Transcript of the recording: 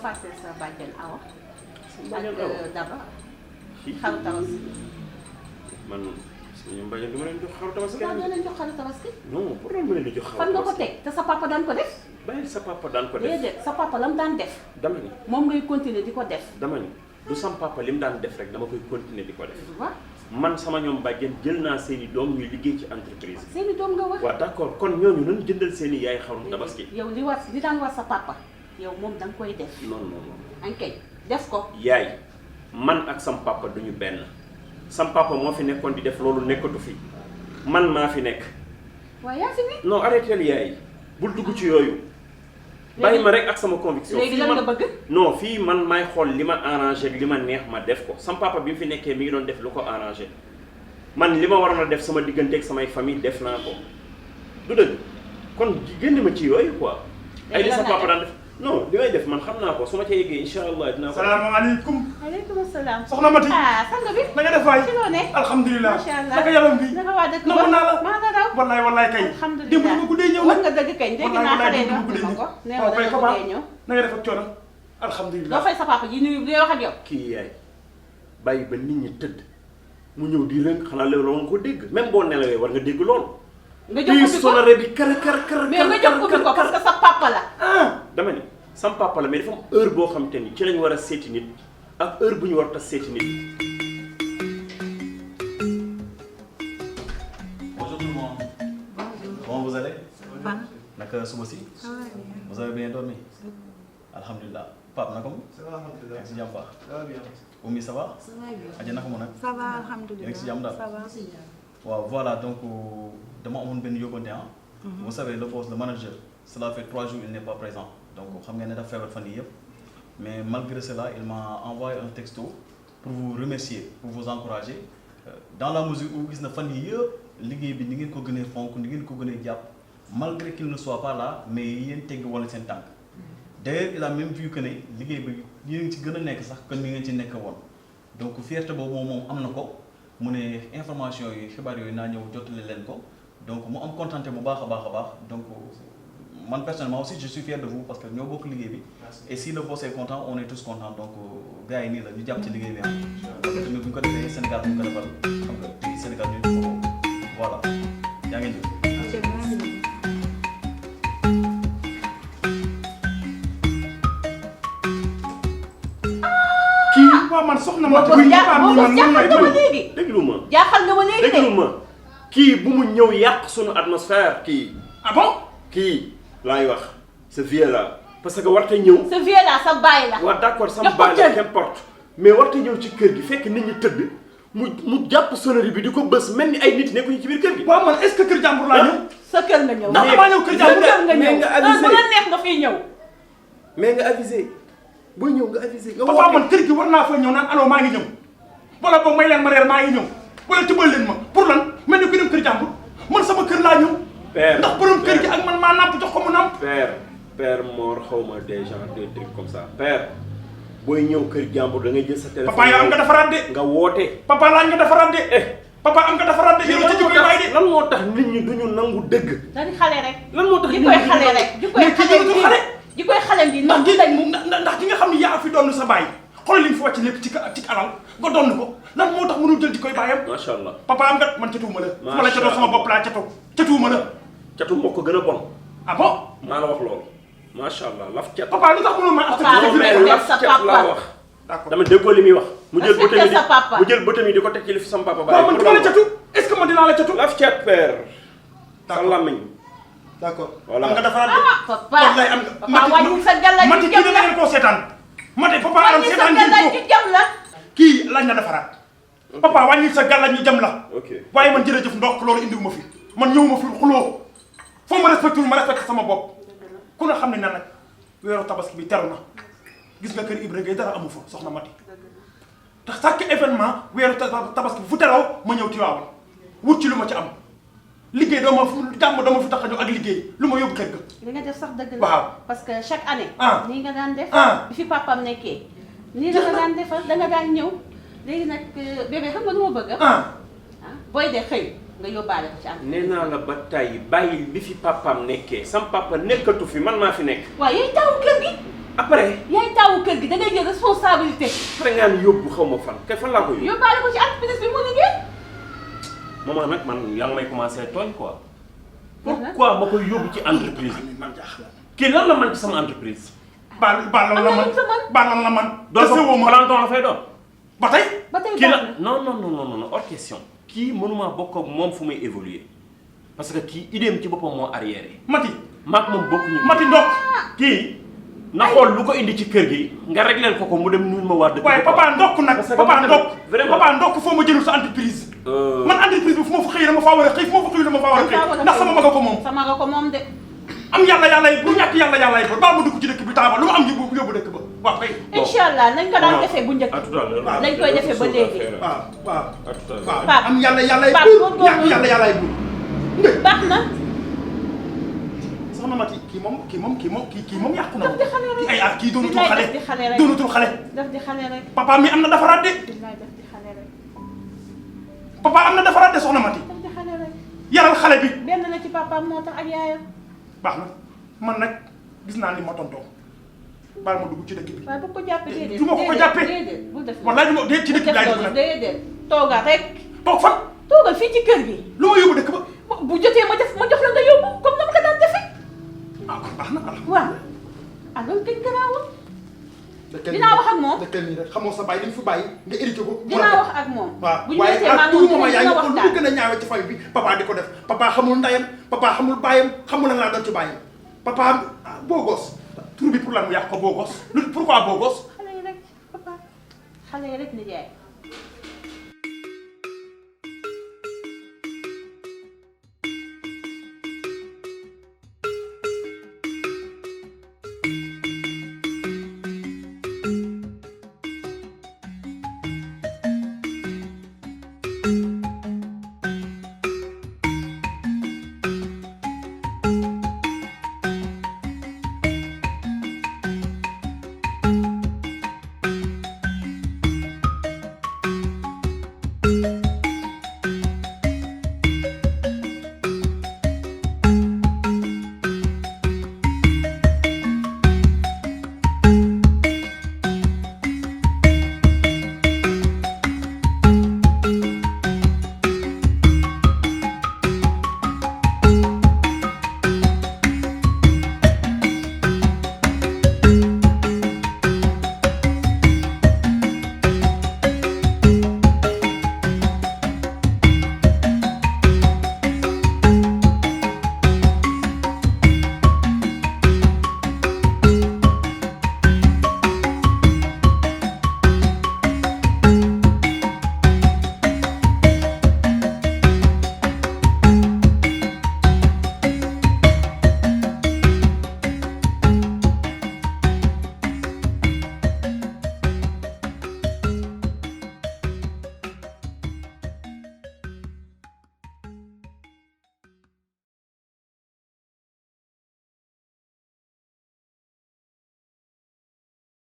fàtte sa bàjjen Awa. bàjjen Awa ak Daba. xaru tabaski. man suñu bàjjen du ma leen jox xaru tabaski. doo leen jox xaru tabaski. non pour ma leen di jox xaru tabaski. fan nga ko teg te sa papa daan ko def. bàyyi sa papa daan ko def. déedéet sa papa la mu daan def. dama ni moom ngay continuer di ko def. dama ni du sam papa li mu daan def rek dama koy continuer di ko def. waaw. man sama ñoom bàjjen jël naa seeni doom ñuy liggéey ci entreprise. seeni doom nga wax. waaw d'accord kon ñooñu nañ jëndal seeni yaay xaru tabaski. yow li daan war sa papa yow moom da nga koy def. non non non. ankay def ko. yaay man ak sam papa duñu benn sam papa moo fi nekkoon di def loolu nekkatu fi man maa fi nekk. waaw yaa fi ne. non arrêté yaay bul dugg ci yooyu. bàyyi ma rek ak sama conviction. léegi lan nga bëgg. non fii man maay xool li ma arrangé ak li ma neex ma def ko sam papa bi mu fi nekkee mi ngi doon def lu ko arrangé man li ma waroon a def sama diggante ak samay famille def naa ko du dëgg kon génn ma ci yooyu quoi. ay li sa papa daan def non li may def man xam naa ko su ma ca yeggee incha allah dinaa ko. salaamaaleykum. aleykum salaam. soxna Mati. ah sang bi. na nga def waay. ci loo ne. alhamdulilah. macha allah naka yaram bi. naka waa dëkk ba nangu naa la. maa nga daw. wallaay wallaay kay. alhamdulilah démb ma guddee ñëw war nag. nga dëgg kañ dégg naa xale yi wax ma ko. nee na dëgg guddee ñëw. na nga def ak coono. alhamdulilah. doo fay sa papa ji nuyu di wax ak yow. kii yaay bàyyi ba nit ñi tëdd mu ñëw di rënk xanaa loolu war nga ko dégg même boo nelawee war nga dégg loolu. nga jox ubbi ko sonore bi kar mais nga jox ubbi ko parce que sa papa la. dama ni sam papa la mais dafa am heure boo xam te ni ci lañ war a seeti nit ak heure bu ñu war a seeti nit. Bonjour tout le monde. Comment vous allez? Naka suba si? Vous avez bien dormi? Alhamdulillah. Pape naka mu? Ça va, alhamdulillah. yaa ngi si jàmm baax. Ça va bien. Oumy ça va? Ça va bien. Adja naka mu nag? Ça va, alhamdulillah. yaa ngi si jàmm daal? Ça va. waaw voilà donc dama amoon benn yóbbante ah. Vous savez le boss le manager cela fait 3 jours il n'est pas présent donc xam ngeen ne dafa feebar fan yii yëpp mais malgré cela il m'a envoyé un texto pour vous remercier pour vous encourager dans la mesure où gis na fan yii yëpp liggéey bi ni ngeen ko gënee fonk ni ngeen ko gënee jàpp malgré qu'il ne soit pas là mais yéen tegg wala seen tànk d'ailleurs il a même vu que ne liggéey bi yéen ngi ci gën a nekk sax que ni ngeen ci nekk woon donc fierté boobu moom am na ko mu ne information yi xibaar yooyu naa ñëw jottali leen ko donc mu am contenté bu baax a baax donc man personnellement aussi je suis fier de vous parce que ñoo bokk liggéey bi et si le boss est content on est tous contents donc gars yi nii la ñu jàpp ci liggéey bi am parce que tamit bu ñu ko defee Sénégal bu ñu ko defal xam nga fii Sénégal ñu def ko voilà yaa ngeen jëf. kii waaw man soxna Mati. jaaxal nga ma léegi. déglu ma jaaxal nga ma léegi de. déglu ma kii bu mu ñëw yàq sunu atmosphère kii. ah bon. kii laay wax ce vieux là parce que warta ñëw. sa vieux là sa baay la. waaw d'accord sama baay la qu'importe mais warta ñëw ci kër gi fekk nit ñi tëdd mu jàpp sonnerie bi di ko bës mel ni ay nit nekkuñu ci biir kër gi. waaw man est-ce que kër jàmbur laa ñëw. sa kër nga ñëw. ndax damaa ñëw kër jàmbur nga ñëw. mais nga avisé bu la neex nga fiy ñëw. mais nga avisé booy ñëw nga avisé. nga papa man kër gi war naa fa ñëw naan allo maa ngi ñëw wala boog may leen ma reer maa ngi ñëw wala tibbal leen ma pour lan mel ni ku dem kër jàmbur man sama kër laa ñëw. père ndax borom kër gi ak man maa nàmp jox ko mu nàmp. père Mor xaw ma des gens des trucs comme ça père booy ñëw kër jàmbur da ngay jël sa téléphone. papa yow am nga defaraat de. nga woote. papa laaj nga defaraat de. papa am nga defaraat de. yow ci jikko yi bàyyi de. lan moo tax nit ñi duñu nangu dëgg. dañu xale rek. lan moo tax nit ñi jikkoy xale rek. jikkoy xale bi ndax ki nga xam ne yaa fi doon sa baay xool li mu fi wàcc lépp ci alal nga doon ko lan moo tax mënul jël jikkoy baayam. macha allah papa am nga man catuwuma la. fu ma la catoo sama bopp laa catuwuma la. catu moo ko gën a bon. ah bon. maa la wax loolu. macha allah laf cat. papa lu tax mënul ma laf cat laa wax. d'accord dama déggoo li muy wax. mu jël bëtam yi sa papa di ko teg ci li fi sama papa bàyyi. waaw man dina la catu est-ce que man dinaa la catu. laf cat père. sa làmmiñ. d'accord voilà am nga defaraat de. papa wallaay am nga. papa wàññi sa gàllaaj Mati ci kii jëm da la. ngeen koo seetaan. Mati papa am wàññi sa seetaan gàllaaj ngeen ci ko. jëm la. kii laaj na defaraat. papa wàññi sa gàllaaj ñu jam la. ok waaye man jërëjëf ndox loolu indiwuma fi man ñëwuma fi xuloo foo ma respecté ma respecté sama bopp ku ne xam ne nag weeru tabaski bi teru na gis nga kër Ibra Gueye dara amu fa soxna Mati tax chaque événement weeru tabaski bi fu teraw ma ñëw Tiwaawan wut ci lu ma ci am liggéey dama jàmm dama fi tax a ñëw ak liggéey lu ma yóbbu kër ga. li nga def sax dëgg la. waaw parce que chaque année. ah nii nga daan def. ah bi fi papam nekkee. nii nga daan defal da nga daan ñëw léegi nag bébé xam nga lu ma bëgg ah booy de xëy nga yóbbaale ko ci am. nee naa la ba tàyyi bàyyi bi fi papaam nekkee sam papa nekkatu fi man maa fi nekk. waaw yooyu taw kër gi. après. yaay taawu kër gi da ngay jël responsabilité. après nga ni yóbbu xaw ma fan kay fan laa ko yóbbu. yóbbaale ko ci entreprise bi mu liggéey. maman nag man yaa ngi may commencé tooñ quoi. pourquoi ma koy yóbbu ci entreprise bi. man jaaxal kii lan la man ci sama entreprise. baal lan la man. doon ko planton la fay doon. ba tey. kii la non hors question. kii mënuma bokk ak moom fu may évoluer parce que kii idéem ci boppam moo arrière. Mati. maak moom bokkuñu. Mati ndokk. kii na xool lu ko indi ci kër gi nga régleel ko mu dem nuyu ma waa dëkk. waaye papa ndokk nag. vraiment papa ndokk foo ma jëlul sa entreprise. man entreprise bi fu ma fa xëy dama faa war a xëy fu ma fa xëy dama faa war a xëy ndax sama maga ko moom. sama maga ko moom de. am yàlla yi bu ñàkk yàlla yi ba ma dugg ci dëkk bi taaba lu ma am yóbbu dëkk ba waaw kay. incha allah nañ ko daan defee bu njëkk. nañ koy defee ba léegi. waaw am yàlla yi buur ñàkk yàlla yi buur. baax na. soxna Mati kii moom yàqu na. daf di xale rek ay kii doonatul xale. daf di xale rek. papa mi am na defaraat de. daf di xale rek. papa am na defaraat de soxna Mati. daf di xale rek. yaral xale bi. benn la ci papaam moo tax ak yaayam. baax na man nag gis naa ni ma tontoo baal ma dugg ci dëkk bi. waaye bu ko jàppee déedéet du ma ko jàppee déedéet bul def wallaay du ma déet ci dëkk bi laay dugg nag déedéet toogaat rek. toog fan. toogal fii ci kër gi. lu ma yóbbu dëkk ba. bu jotee ma jox la nga yóbbu comme na ma ko daan defee. ah kon baax na waaw ah loolu kañ garaawul. dinaa wax ak moom dëkkal nii rek xamoo sa bàyyi li mu fi bàyyi nga hérité ko. dinaa wax ak moom. waaw bu ñu waaye jotee maa à tout moment yaa ngi waxtaan xool lu gën a ñaawee ci famille bi papa di ko def papa xamul ndayam papa xamul bàyyam xamul lan laa doon ci bàyyam papa Beau Gosse tur bi pour lan mu yàq ko Beau Gosse lu pourquoi Beau Gosse. xale yi rek papa xale yi rek nijaay